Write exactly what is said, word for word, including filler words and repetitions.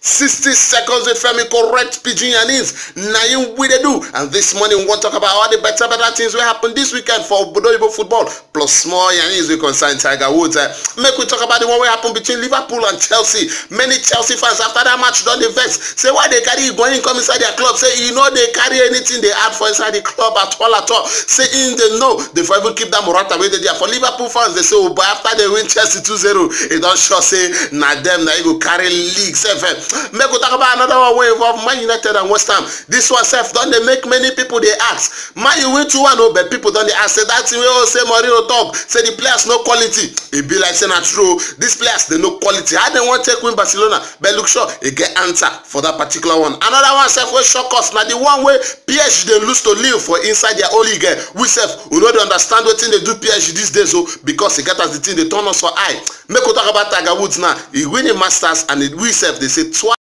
Sixty seconds with Femi, correct pidgin yarnings. Na im we dey do. And this morning, we wan talk about all the better, better things wey happen this weekend for Obodo Oyibo football, plus small yarnings wey concern Tiger Woods. Eh, make we talk about the one wey happen between Liverpool and Chelsea. Many Chelsea fans, after that match, don dey vex. Say why they carry Higuain come inside their club. Say e no dey carry anything they add for inside the club at all, at all. Say im dey know, they for even keep that Morata wey dey there. For Liverpool fans, they say, oh, but after they win Chelsea two zero, e don sure say na dem na e go carry league sef. Eh, make we talk about another one wey involve Man United and West Ham. This one sef don dey make many people dey ask. Man U win two one, oh, but people don dey ask say that thing wey, oh, say Mourinho talk, say the players no quality. E be like say na true. These players, they no quality. How they wan take win Barcelona? But look sure, e get answer for that particular one. Another one sef wey shock us na the one wey P S G dey lose to Lille for inside their own league. Eh, we sef, we no dey understand wetin dey do P S G these days, oh, because e get as the thing dey turn us for eye. Make we talk about Tiger Woods now. E win im Masters and e, we sef dey say twice.